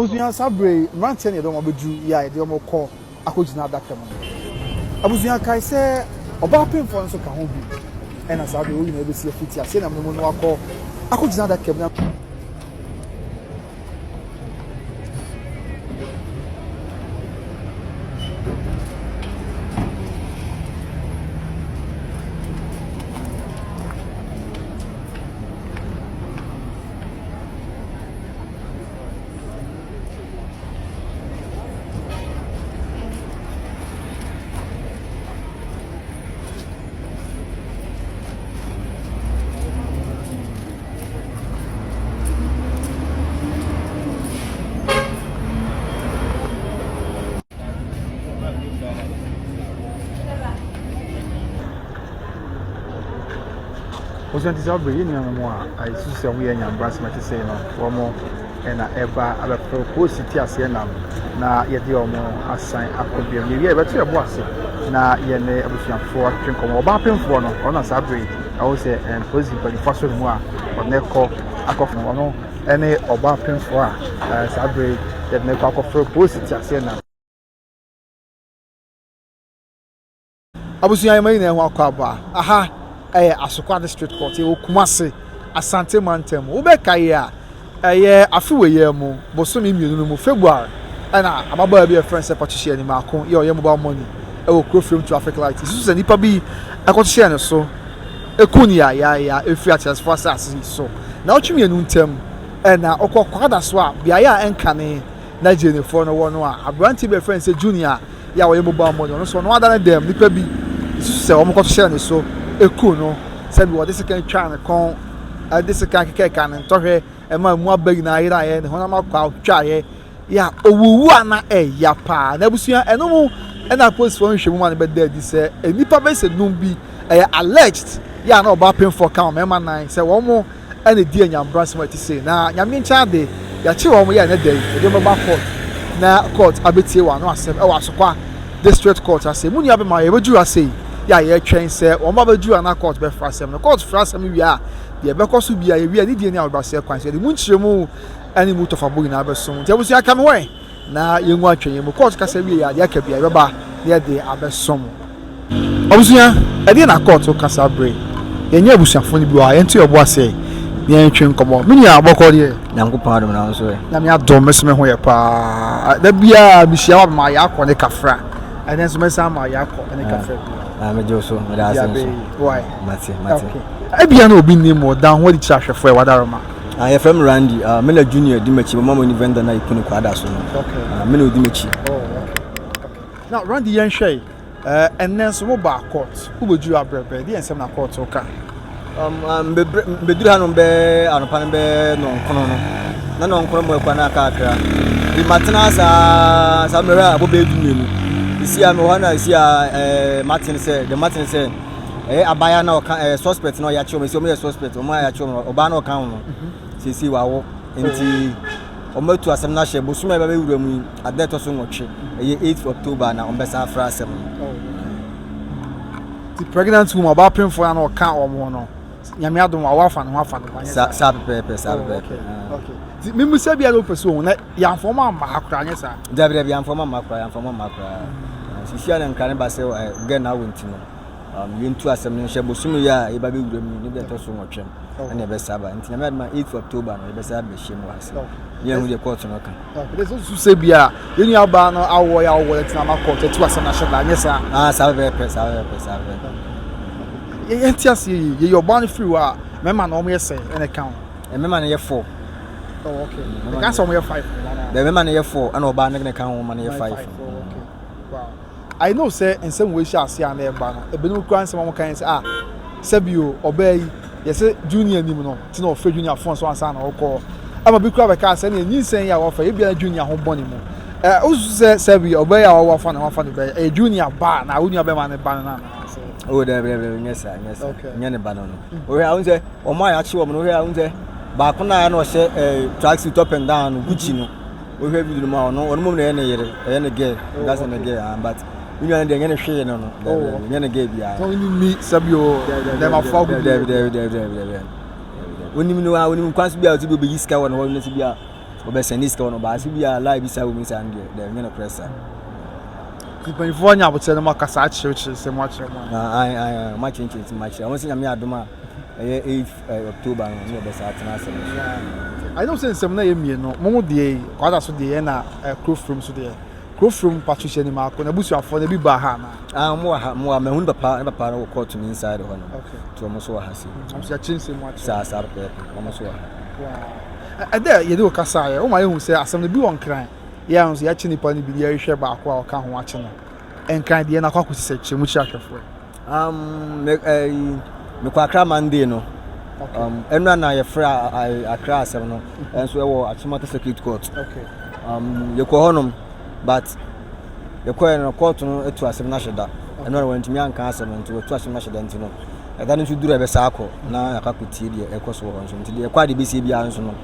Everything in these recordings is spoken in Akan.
Abusua saa berɛ yi, mmeranteɛ na yɛde wɔn abɛduru yi a yɛde wɔn rekɔ akɔgyina adaka mu no. Abusua kae sɛ ɔbaa pemfoɔ no nso ka ho bi. Ɛna saa berɛ yi wɔn nyinaa bɛsi afiri teaseɛnam no mu na wɔakɔ akɔgyina adaka mu. Wɔsua nti saa bere yi nuanom a ayɛsusu sɛ wɔyɛ nyambrasɛm ɛte sei no wɔn na ɛba abɛforo polisi teaseɛnam na yɛde wɔn asan akɔ bio. Yɛwie a yɛbɛto yɛn bo ase na yɛne abusuafoɔ atwetwe nkɔmmɔ. Ɔbaa pemfoɔ no, ɔno na saa bere yi ɛwɔ sɛ ɛn polisi mpanyinfoɔ asɔ ne mu a ɔne kɔ akɔfo ɔno ne ɔbaa pemfoɔ a saa bere yi yɛde ne kɔ akɔforo polisi teaseɛnam. Abusua yi ma nyinaa ho akwaaba. Aha ɛyɛ Asokwa District Court, yɛwɔ Kumasi, Asante mantam mu. Wobɛkae a, ɛyɛ afe wei yi mu, bosome mmienu no mu, February, ɛna ababaawa bi a yɛfrɛ no sɛ Patricia Animako yɛ ɔyɛ mobile money ɛwɔ kuro frame traffic light. Yɛsusu sɛ nnipa bi ɛkɔto hyɛɛ ne so, ɛku no yaayaaya ɛfiri ateasefoɔ asase so. Naawɔtwe mmienu ntam ɛna ɔkɔ Kwadaso a beaeɛ a ɛnkane na Gyenefoɔ no wɔ no a, aberanteɛ bi a yɛfrɛ no sɛ Junior yɛ a ɔyɛ mobile money, ɔno nso ɔno ada ne dɛm, nnipa bi susu sɛ wɔkɔto hyɛɛ ne so kuu no, sɛbi wɔde sekan twaa ne kɔn, de sekan kekɛɛkaa ne ntɔhwɛ, ɛma emu aba nyinaa yeraeɛ, ne honam akwaa twitwaeɛ, yɛ a ɔwuwu a na ɛya paa. Na abusua ɛno mu ɛna apolisifoɔ nhwehwɛmu ma no bɛda adi sɛ nnipa bɛyɛ sɛ num bi ɛyɛ alleged yɛ a na ɔbaa pemfoɔ ka wɔn mmarima nan sɛ wɔn na edi anyambrasɛm a ɛte sei, na Nyame nkyɛn ade, yɛakye wɔn yɛ ɛnnɛ da yi, yɛde wɔn bɛba court na court abetie wɔn ano asɛm ɛwɔ Asokwa District Court ase. Mo nua bɛma yɛbɛduru ase yi, yɛ a yɛretwɛn sɛ wɔn ba bɛduru a na court bɛfra asɛm no. Court fra asɛm no wie a, deɛ ɛbɛkɔ so biara yɛwie a, ne die ne ahobrɛaseɛ kwan so yɛde mu nkyerɛmu ne mu tɔfabɔ nyinaa bɛsom. Nti abusua ka me hɔ ɛ. na yɛngu atwɛn mu. Kɔɔto kasa wie a, deɛ aka biara yɛbɛba na yɛde abɛsom. Abusua, ɛdeɛn na kɔɔto ka saa berɛ yi? Yɛnyɛ abusuafoɔ no bi wɔ ha, yɛnto yɛn bo ase na yɛntwe nkɔmmɔ. Me nua, bɔkɔɔ deɛ? Nyankopɔn adom na wo nso ɛ? Nyame adom, me nso me ho yɛ paa. Da biara mehyia wo a mema yɛakɔ ne kafra. Ɛnɛ nso mɛsan ama yɛakɔ ne kafra bi. Ah, megye wo so, meda ase nso. Why? Mate, mate. Okay. Ebia na obi nim wo, dan ho adi kyerɛ ahwɛfoɔ ɛ, wadaroma. Ah, yɛfrɛ me Randy. Ah, me na Junior di m'akyi. Mama ni vendor na ikunu kwa da so no. Okay. Ah, me na odi m'akyi. Oh, okay. Okay. Now, Randy, yɛn hwɛ yi. Eh, ɛnnɛ nso mo baa court. Wobɛduru abrɛbrɛ. Deɛ nsɛm na court ka? Um, mbɛduru ha nom bɛɛ anɔpa no bɛɛ nɔnkono no. Na nɔnkono mu akwa na aka akra. Bi matena saa saa mmerɛ a abɔ bɛyɛ du mmienu. Esi a mewɔ ha na esi a eh, matene sɛ, deɛ matene sɛ Ɛyɛ abaayewa na ɔka ɛyɛ suspect na ɔyɛ akyerɛ wɔn esi wɔn yɛ suspect wɔn ayɛ akyerɛ wɔn ɔbaa na ɔka ho no siesie wawo nti wɔn atu asɛm no ahyɛ bosom a ɛbɛbɛ wura mu yi ada ɛtɔ so nwɔtwe ɛyɛ 8 October na wɔn bɛsan afra asɛm no. Ti pregnant woman ɔbaa pemfo na ɔka wɔn ho no nyame adom wawo afa ne ho afa ne ba nyɛ saa saa pɛpɛɛpɛ saa oh, pɛpɛɛpɛ. Ah. Okay. Ti mímu sɛ bi a na ɔpɛ so ohun na yɛnfɔ wɔn amma ha koraa nyɛ saa. Dabi dabi yɛnfɔ wɔn amma koraa yɛnfɔ wɔn amma koraa sisi a na nkra ne ba sɛ gɛ na awo nti no. Um, yɛntu asɛm no nhyɛ bosome yi a yɛba bɛwura mu ne deɛ ɛtɔ so nwɔtwe no ɛna ɛbɛsa aba nti nyame adoma 8 October no yɛbɛsa abɛhyia mu wɔ ha se ne yɛhu deɛ kɔɔto no ka. Susu sɛ bi a yɛn nua baa no awoɔ yɛ awoɔ yɛtena ama kɔɔto atu asɛm no ahyɛ da nyɛ saa. Ah, saa pɛpɛɛpɛ saa pɛpɛɛpɛ saa pɛpɛɛpɛ. Yɛnte aseɛ yie yɛyi ɔbaa no firi hɔ a mmarima no wɔn yɛ sɛn ɛna ɛka ho. Mmarima no yɛ four. Oh, okay. Ɛka sɛ wɔn yɛ five. Mmarima no yɛ four ɛna ɔbaa no ne ka ho ma no yɛ five. Oh, okay. Wow. I know sɛ nsɛm wei hyɛ aseɛ a na ɛba no, ebinom koraa nsɛm a wɔka yɛn sɛ ah, sɛbi o, ɔbaa yi, yɛsɛ Junior nim no, nti na ɔfrɛ Junior phone so ansa na ɔkɔ. Ɛma bi koraa bɛkaa sɛ ɛnna nyinsɛn yi a wafa yi, ebia na Junior ho bɔ ne mu. Ɛ wosusu sɛ sɛbi ɔbaa yi a wawo afa ne ho afa ne ba yi, ɛyɛ Junior ba na wo nua bɛma ne ba no no anaa sɛ? Oh, dɛbi dɛbi dɛbi, nyɛ saa, nyɛ saa, Okay. nyɛ ne ba no no. Wohwɛ a, wohu sɛ wɔn a yɛakye wɔn no, wohwɛ a, wohu sɛ baako no a na ɔhyɛ eh, tracksuit up and down no, Gucci no. Wohwɛ video no mu a ɔno ɔno mmom na ɛyɛ ne yere ɛyɛ ne girl oh, nka sɛ ne girl ah but me nua no deɛ ɛnyɛ ne hwee no no dɛbi dɛbi nyɛ ne girl biara. Sɛ ɔnyi ni sɛbi o dɛm afɔ agu dɛbi dɛbi dɛbi dɛbi dɛbi onim no a onim kwan so bi a ɔti bi obeyi sika wɔ ne hɔ ne so bi a Wɔbɛsɛn ne sika wɔ no baase bi a lie bi saa wɔ mu saa no deɛ dɛ nyɛ nokorɛ saa. Mpanyinfoɔ anya abokyerɛ no mu akasa akyerɛkyerɛ sɛ mo akyerɛ mo. Ayi ayi ayi mo akyerɛkyerɛ ti mo akyerɛ wɔn sɛ nyame adom a ɛyɛ 8 October no ne yɛbɛsa atena asɛm no so. I know sɛ nsɛm no yɛ mmienu mo mo deɛ yi kwada so deɛ yɛ na kuro firim so deɛ kuro firim Patricia ni maako na abusuafoɔ na ebi baa ha anaa. Ah mo wɔ ha mo wɔ mahu ne papa ne papa no wɔ court no inside hɔ no. Okay. Nti wɔn nso wɔ ha si. Wɔn nso yɛakyerɛ nsɛm mu akyerɛ. Saa saa pɛpɛɛpɛ wɔn nso wɔ ha. Wow. Ɛdɛ yɛde wo kasa yɛ wɔn ayɛ hu sɛ asɛm no bi wɔ nkran yɛ nso yɛakye nipa no bi de yɛrehwɛ baako a ɔka ho akye no. Nkran deɛ na akɔ akɔsi sɛ kyerɛ mu kyerɛ ahwɛfoɔ. Me ɛyi mekɔ Accra Monday no. Okay. Ɛnura na yɛfrɛ Accra asɛm no ɛnso ɛwɔ Achimota Circuit Court. Okay. Yɛkɔ hɔnom but yɛkɔɛ no court no atu asɛm no ahyɛ da. Ɛno na wɔntumi anka asɛm no nti wɔatu asɛm no ahyɛ da nti no ɛda no nso duru a ɛbɛsa akɔ na yɛakɔ akɔtie deɛ ɛkɔ so wɔ hɔ nso nti deɛ ɛkɔ a deɛ ɛbɛsie biara nso no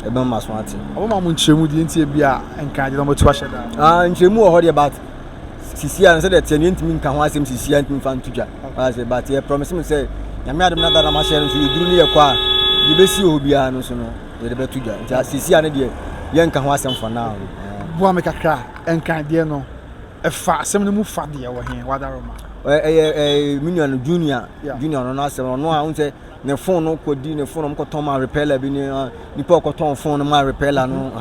ɛbɛma ma so ate. Ɔbɛma mo nkyerɛmu deɛ nti ebi a nkan deɛ wɔatu ahyɛ da. Ah, nkyerɛmu wɔ hɔ deɛ but sisi a no sɛdeɛ ɛteɛ no yɛntumi nka ho asɛm sisi a ntumi mfa nto dwa. Ase but yɛ promise mo sɛ nyame adom na da na mahyɛ no nso yɛduru ne yɛkɔ a deɛ ɛbɛsi wɔ hɔ biara no nso no yɛde bɛto dwa nti sisi a no deɛ yɛnka ho asɛm for now. Boa me kakra nkan deɛ no ɛfa asɛm no mu fa deɛ wɔ he wadaroma. Ɛyɛ ɛyɛ me nua no junior junior no n'asɛm ɔno a sɛ ne phone no kɔdi ne phone no kɔtɔn ma repeller bi ne nipa ɔkɔtɔn phone no ma repeller no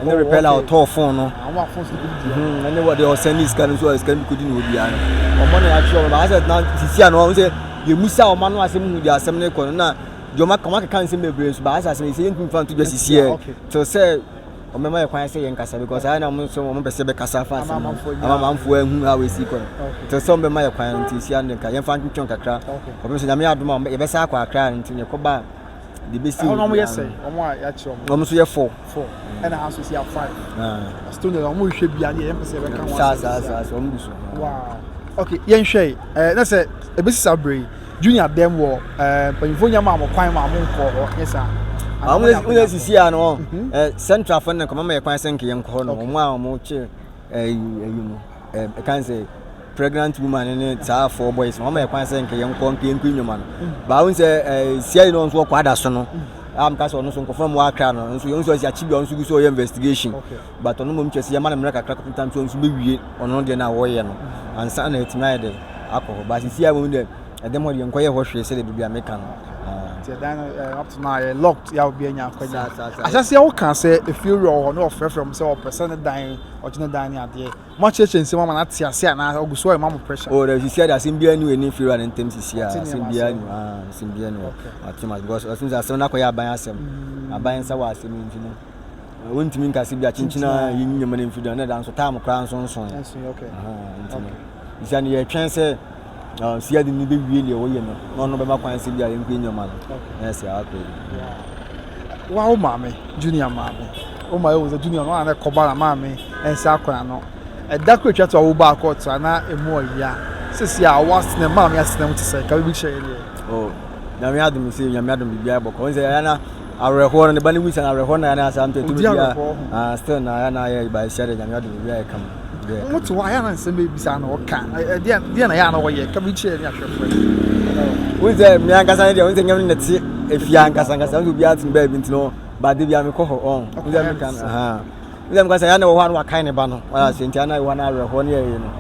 ɛne oh, repeller ɔtɔɔ phone no ɛne wɔde ɔsɛn ne sika no nso sika no bi kɔdi ne hɔ biara no ɔmɔ na yɛatwerɛ ɔmo baasɛ na sisi a no ɔmo sɛ yɛmusa ɔmo ano asɛm hu deɛ asɛm no kɔ no na deɛ ɔmo aka ɔmo akeka nsɛm bebree nso baasɛ asɛm yi sɛ yɛntumi fa nto dwa sisi yɛ till sɛ ɔmɛma yɛ kwan sɛ yɛn kasa because ayɛ na ɔmo nso ɔmo pɛ sɛ bɛkasa fa asɛm no ama amanfoɔ ahu a wɔsi kɔ no till sɛ ɔmo bɛma yɛ kwan nti si ano nka yɛmfa ntwetwe kakra ɔmo sɛ nyame adom a yɛbɛsa akɔ akra nti yɛkɔba deɛ bɛsi wɔ ɔmo yɛ sɛ ɔmo a yɛakyerɛ ɔmo ɔmo nso yɛ four four ɛna ha nso si a five still na ɔmo hwɛ bia deɛ yɛn pɛ sɛ yɛbɛka ho saa saa saa saa ɔmo gu so wow okay yɛnhwɛ ɛɛ na sɛ ebesi saa bere yi junior dɛm wɔ ɛɛ mpanyinfoɔ nyɛ maa mo kwan maa mo nkɔ hɔ nyɛ saa. Ɔmo yɛ sisi a no ɛɛ central fo no nkɔmɔ ma yɛ kwan sɛ nkeyɛ nkɔ hɔ no ɔmo a ɔmo kye ɛyi ɛyi no ɛɛ ɛkan sɛ pregnant woman ne saa four boys no ɔmo yɛ kwan sɛ nkeyɛ nkɔ nkeyɛ nkɔ nnwuma no baawo sɛ ɛɛ sia yi no nso ɔkɔ ada so no a mka sɛ ɔno nso nkɔfo mu akra no nso yɛn nso ɔsi akyi bi ɔno nso gu so ɔyɛ investigation but ɔno mmom kyerɛ sɛ yɛma no mmerɛ kakra kɔpem tam so ɔno nso bɛwie ɔno deɛ no a wɔyɛ no ansa na atumi ayɛ dɛ akɔ hɔ but sisi a wɔn deɛ ɛdɛm hɔ deɛ nkɔyɛ hɔ hwee sɛdeɛ biribi a meka no. Nti ɛdan no ɛɛ up to now yɛ locked yɛ a obi anya akwanya. Ahyɛseɛ wo ka sɛ efie wura wɔ hɔ na ɔfrɛfrɛ mo sɛ ɔpɛ sɛ ne dan ɔgye ne dan ne adeɛ. Mo akyerɛkyerɛ nsɛm ama no ate ase anaa ɔgu so ɛma mo pressure. Oh dɛ sisi a de asɛm biara ni wɔ ne fie wura ne ntɛm sisi a asɛm biara ni ah asɛm biara ni wɔ ate ma because ɔsɛm sɛ asɛm no akɔyɛ aban asɛm aban nsa wɔ asɛm nti no. Wontumi nka sɛ bi a kyenkyen a yɛnyi nneɛma no mfiri do na ɛda nso time koraa nso nso. Nso okay. Nti no. Nti no yɛtwɛn sɛ si ade no bɛwie deɛ wɔyɛ no na ɔno bɛma kwan sɛ bi a yɛnkɔ nneɛma no. Na ɛsɛ akɔ yi. Wa wo maame, junior maame. Wo ma yɛ sɛ junior no ana kɔba na maame ɛnsa akɔ ano. Ɛda koro atwa to a wo ba akɔ to na emu ɔya. Sisi a wɔasena maame asena mu te sɛ ka bi kyerɛ yɛ deɛ. Oh, nyame adom sɛ nyame adom biribiara bɔkɔ. Wɔn sɛ ɛyɛ na awerɛhoɔ no ne ba no wu sɛ awerɛhoɔ na yɛn asa ntɔ tumi bia ah still na yɛn ayɛ ba ɛhyɛ de nyame adom biribi ayɛ kama mo te hɔ ayɛ na nsɛm bɛ bisa na ɔka ɛdeɛ deɛ na yɛ ana wɔyɛ ka bi kyerɛ ne ahwɛfoɔ wo sɛ me ankasa ne deɛ wo sɛ nyame ne te efie ankasa ankasa wo sɛ obiara te baabi nti no ba de bia mekɔ hɔ ɔn wo sɛ meka no ha wo sɛ meka sɛ yɛn na wɔ hɔ a na wakae ne ba no wɔyɛ ase nti ana wɔ hɔ na awerɛhoɔ ne yɛyɛ no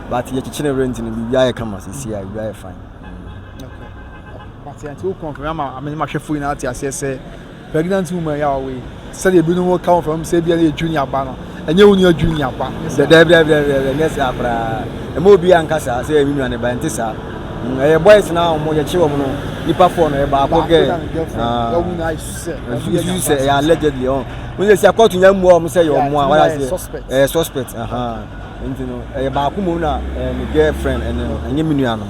but yɛkyekyere werɛ nti no biribi ayɛ kama sisi a biribi ayɛ fine. Mate nti wo confirm ama ame mahwɛfo nyinaa ate aseɛ sɛ pregnant woman yi a ɔwɔ yi sɛdeɛ ebinom ka wɔn fam sɛ ebia ne yɛ junior ba no ɛnyɛ wo nua junior ba. Dɛbi dɛbi dɛbi dɛbi ɛnyɛ saa koraa ɛma obi anka saa sɛ ɛyɛ me nua ne ba ɛnte saa ɛyɛ boys na wɔn yɛkye wɔn no nipa four no ɛyɛ baako gɛ esusu sɛ ɛyɛ allegedly ɔn wɔn yɛ si akɔto nya mua wɔn sɛ ɛyɛ wɔn a wɔyɛ ase ɛyɛ suspect nti no ɛyɛ baako mu na ɛyɛ ne girlfriend ɛne no ɛnyɛ me nua no.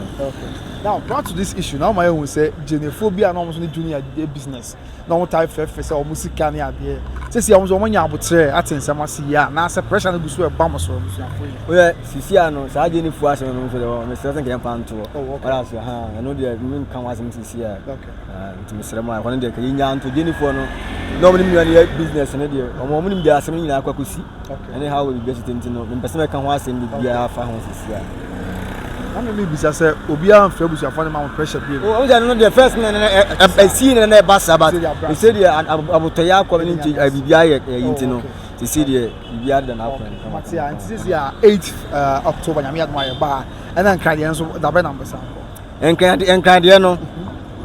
Now prior to this issue na wɔn ayɛ hu sɛ gyenefoɔ bi a na wɔn nso ne junior yɛ business na wɔn taa frɛfrɛ sɛ wɔn sika ne adeɛ sisi a wɔn nso wɔn anya abotrɛ ate nsɛm ase yie a naasɛ pressure no gu so ɛba mo so abusuafoɔ yi. Oyɛ sisi a no saa gyenefoɔ asɛm no nso deɛ wɔn mesrɛ sɛ nka yɛn fa ntoɔ. Oh okay. Wɔn ase ha ɛno deɛ mi nka wɔn asɛm sisi a. Okay. Nti mesrɛ mo a ɛhɔ no deɛ ka yɛn nya nto gyenefoɔ no na wɔn ne mi nua no yɛ business no deɛ wɔn wɔn nim deɛ asɛm no nyinaa akɔ akɔsi. Okay. Ɛne how biribi asi nti no mempɛ sɛ mɛka ho asɛm biribiara fa ho sisi a. Na me bisa sɛ obiara mfrɛ abusuafoɔ no ma wɔn pressure bio. O sɛ no deɛ first na na ɛsi na na ɛba saa but ɛsɛ deɛ abotɔyɛ akɔ ne nti biribiara yɛ ɛyi nti no sisi deɛ biribiara da n'akwan. Mate a nti sisi a 8 October Nyame adom ayɛ ba ɛna nkran deɛ nso dabɛ na mbɛsa nkɔ. Nkran deɛ no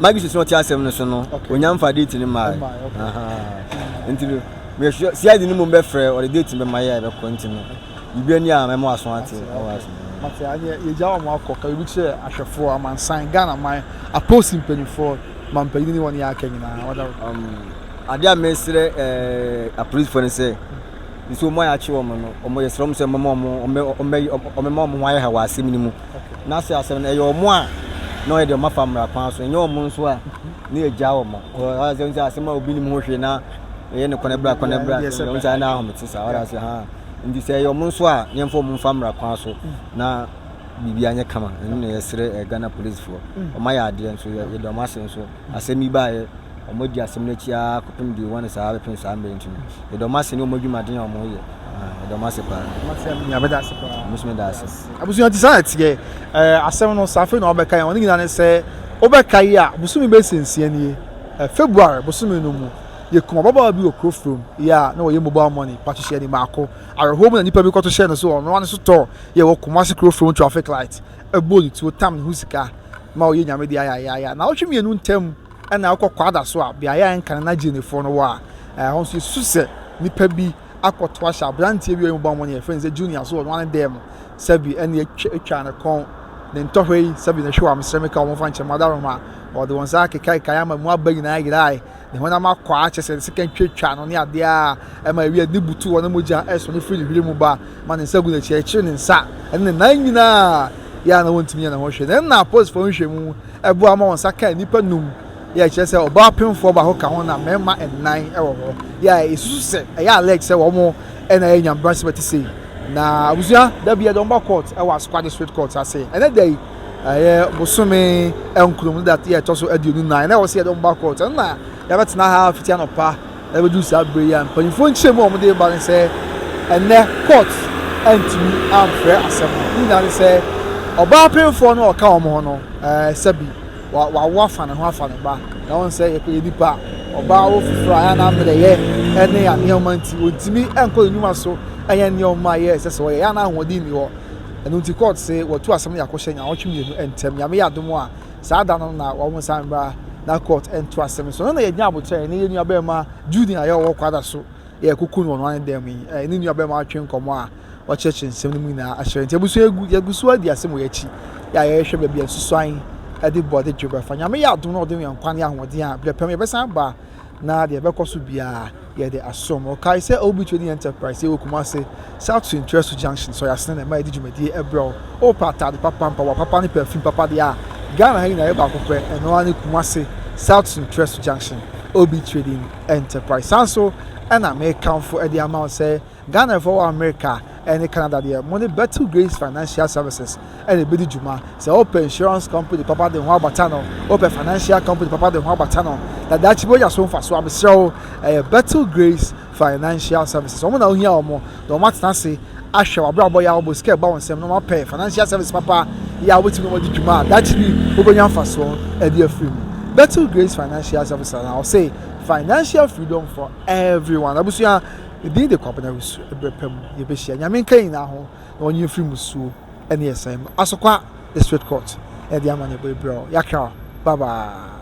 magistrate no ɔte asɛm no so no onya mfa date no maa nti no mehwɛ CID no mu bɛfrɛ ɔde date no bɛma yɛ a ɛbɛkɔ nti no. Biribi ani a mɛma w'aso ate ɛwɔ ase. Mate aneɛ yɛgya wɔn akɔ ka biribi kyerɛ ahwɛfoɔ amansan Ghana man apolisi mpaninfoɔ mampanyin ne wɔn yɛ aka nyinaa wada um, adeɛ a mesrɛ eh, apolisifoɔ no sɛ nso wɔn a yɛakye wɔn no wɔn yɛsrɛ wɔn sɛ wɔn wɔn wɔn wɔn ho ayɛ ha wɔ asɛm no mu na sɛ asɛm no ɛyɛ wɔn a na ɔyɛ deɛ wɔn afa mmara kwan so ɛnyɛ wɔn nso a ne yɛgya wɔn wɔn sɛ asɛm a obi nim ho hwee na ɛyɛ ne kɔnɛ bra kɔnɛ bra wɔn sɛ ɛna ahomete saa wɔn ase ha. Nti sɛ ɛyɛ ɔmo nso a, yɛmfa ɔmo mfa mmara kwan so na biribiara nyɛ kama. Ɛno na yɛsrɛ eh, Ghana policefoɔ. Ɔmo ayɛ adeɛ nso yɛda ɔmo ase nso. Asɛm yi baeɛ, ɔmo adi asɛm no akyi ara kɔpem day one saa bɛpem saa mmerɛ nti no, yɛda ɔmo ase ne ɔmo adwumaden a ɔmo yɛ. Ah, yɛda ɔmo ase paa. Mate meda ase paa. Me nso meda ase. Abusua nti saa na ɛteɛ. Ɛɛ asɛm no saa afei na wɔbɛka yɛn. Wɔn nyinaa ne sɛ wobɛka yi a bosome bɛsi nsia nie. February bosome no mu Yɛkum ababaawa bi wɔ kuro from yi a na ɔyɛ mobile money pakyehyeɛni baako. Awerɛhoɔ mu na nnipa bi kɔto hyɛɛ no so wɔ ɔno ara ne sotɔɔ yi a ɛwɔ Kumasi kuro from traffic light bɔɔ ne tuo tam ne ho sika ma ɔyɛ nyame dea yaayaaya. Naawɔtwe mmienu ntam na wokɔ Kwada so a beaeɛ a ɛnkane na Gyenefoɔ no wɔ a ɛhɔ nso yɛsusu sɛ nnipa bi akɔto ahyɛ aberanteɛ bi a ɔyɛ mobile money yɛfrɛ no sɛ Junior so wɔ ɔno ara ne dan mu sɛbi ɛne atwa ne kɔn ne ntɔhwɛ yi sɛbi ne hwewa mesrɛ meka wɔn mfa nkyɛ madarom a wɔde wɔn nsa akekaekae ama mu aba nyinaa yerae. Ne honam akwaa, kyerɛ sɛ ne sekan twatwa no ne adeɛ a ɛma ɛwia ne butu hɔ na mogya ɛsɔ no firi ne hwene mu ba ma ne nsa gu n'akyi, ɛkyere ne nsa ne ne nan nyinaa yɛ a na wɔntumi nyɛ ne ho hwee. Na ɛnna apolisifoɔ nhwehwɛmu ɛboa ma wɔn nsa kaa nnipa num yɛ a ɛkyerɛ sɛ ɔbaa pemfoɔ baako ka ho na mmarima nnan wɔ hɔ yɛ a ɛsusu sɛ ɛyɛ alleged sɛ wɔn na ɛyɛ nyambrasɛm ɛte sei. Na abusua da bi yɛde wɔn ba court ɛwɔ Asokwa District Court ase ɛnɛ da yi. Ɛyɛ bosome nkron mu da yɛ ɛtɔ so 24 na ɛwɔ sɛ yɛde wɔn ba court. Ɛno na yɛabɛtena ha fiti anɔpa na ɛbɛduru saa bere yi a mpanyinfoɔ nkyerɛmu a wɔde ba ne sɛ ɛnɛ court antumi amfrɛ asɛm no. Ne nyinaa ne sɛ ɔbaa pemfoɔ no a ɔka wɔn ho no ɛɛ sɛbi wawo afa ne ho afa ne ba na wɔn sɛ yɛkɔ yɛ nipa ɔbaa wo foforɔ a ɛyɛ na mmerɛyɛ ɛne nneɛma nti wɔntumi nkɔ ne nnwuma so ɛyɛ nneɛma a yɛ ɛsɛ sɛ wɔyɛ yɛ ana ahoɔden ni hɔ. Ɛno nti court se wɔtu asɛm no de akɔhyɛ nyaawɔtwe mmienu ntam. Nyame yɛ adom a, saa da no na wɔn nsan mmra na court nto asɛm no so. Ɛno na yɛgyina aboterɛ yɛne yɛn nuabarima Junior a ɔwɔ Kwada so yɛ kuku no wɔ ɔno ara ne dan mu yi, yɛne nuabarima atwe nkɔmmɔ a wakyerɛkyerɛ nsɛm no mu nyinaa akyerɛ. Nti abusua yɛgu yɛgu so adi asɛm wɔ yɛn akyi yɛ a yɛrehwɛ baabi a nsusuan de bɔ de dwo bɛfa. Nyame yɛ adom na ɔde yɛn nkwa ne ahoɔden a, berɛ pɛm yɛbɛsan aba na deɛ ɛbɛkɔ so biara yɛde asom. Ɔkae sɛ OB Trading Enterprise yɛwɔ Kumasi, South Suntreso Junction, Sɔyasene na ɛma yɛde dwumadie ɛbrɛ wo. Wopɛ ataade papa, mpaboa papa ne perfume papa deɛ a, Ghana ha nyinaa yɛ baako pɛ, ɛno ara ne Kumasi, South Suntreso Junction, OB Trading Enterprise. Saa nso ɛna mekamfo de ama wo sɛ Ghanafoɔ wɔ Amerika ne Canada deɛ, mo ne Bethel Grace Financial Services na ɛbɛdi dwuma. Sɛ wopɛ insurance company papa de ho abata no, wopɛ financial company papa de ho abata no, na daakye bi woanya so mfasoɔ a, mesrɛ wo, ɛyɛ Bethel Grace Financial Services. Wɔn na wohia wɔn, na wɔn atena ase ahwɛ w'abrabɔ yɛ a wɔbɔ sika ɛba wɔn nsam, na wɔn apɛ financial service papa yɛ a wobɛtumi ne wɔn adi dwuma a daakye bi wobɛnya mfasoɔ de afiri mu. Bethel Grace Financial Services na ɔse financial freedom for everyone. Abusua, Me din de Kwabena Wusu, ɛberɛ pa mu yɛbɛhyia. Nyame nka yɛn nyinaa ho na ɔnyi mfiri musuo ne ɛsan mu. Asokwa District Court na ɛde amanneɛbɔ yi brɛ wo. Yɛakra wo. Bye bye.